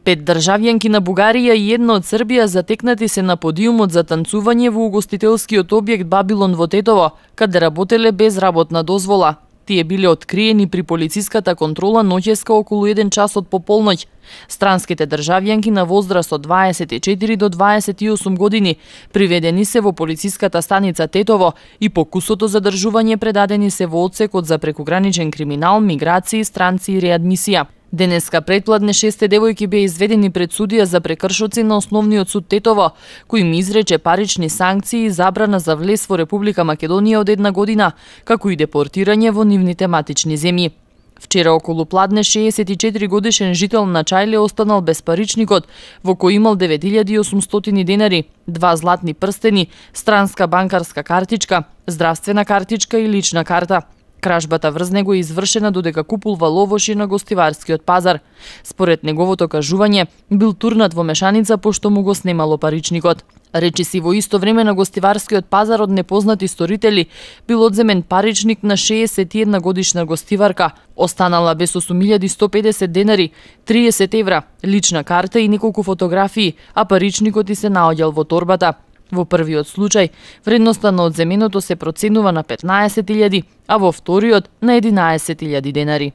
5 државјанки на Бугарија и една од Србија затекнати се на подиумот за танцување во угостителскиот објект Бабилон во Тетово, каде работеле без работна дозвола. Тие биле откриени при полициската контрола ноќеска околу 1 час од пополноќ. Странските државјанки на возраст од 24 до 28 години приведени се во полициската станица Тетово и по кусото задржување предадени се во одсекот за прекуграничен криминал, миграции, странци и реадмисија. Денеска предпладне 6 девојки беа изведени пред судија за прекршоци на Основниот суд Тетово, кој им изрече парични санкции и забрана за влез во Република Македонија од 1 година, како и депортирање во нивните матични земји. Вчера околу пладне 64 годишен жител на Чајле останал без паричникот, во кој имал 9800 денари, 2 златни прстени, странска банкарска картичка, здравствена картичка и лична карта. Кражбата врз него е извршена додека купувал ловоши на гостиварскиот пазар. Според неговото кажување, бил турнат во мешаница пошто му го снемало паричникот. Речиси во исто време на гостиварскиот пазар од непознати сторители бил одземен паричник на 61 годишна гостиварка, останала без 8150 денари, 30 евра, лична карта и неколку фотографии, а паричникот и се наоѓал во торбата. Во првиот случај, вредноста на одземеното се проценува на 15.000, а во вториот на 11.000 денари.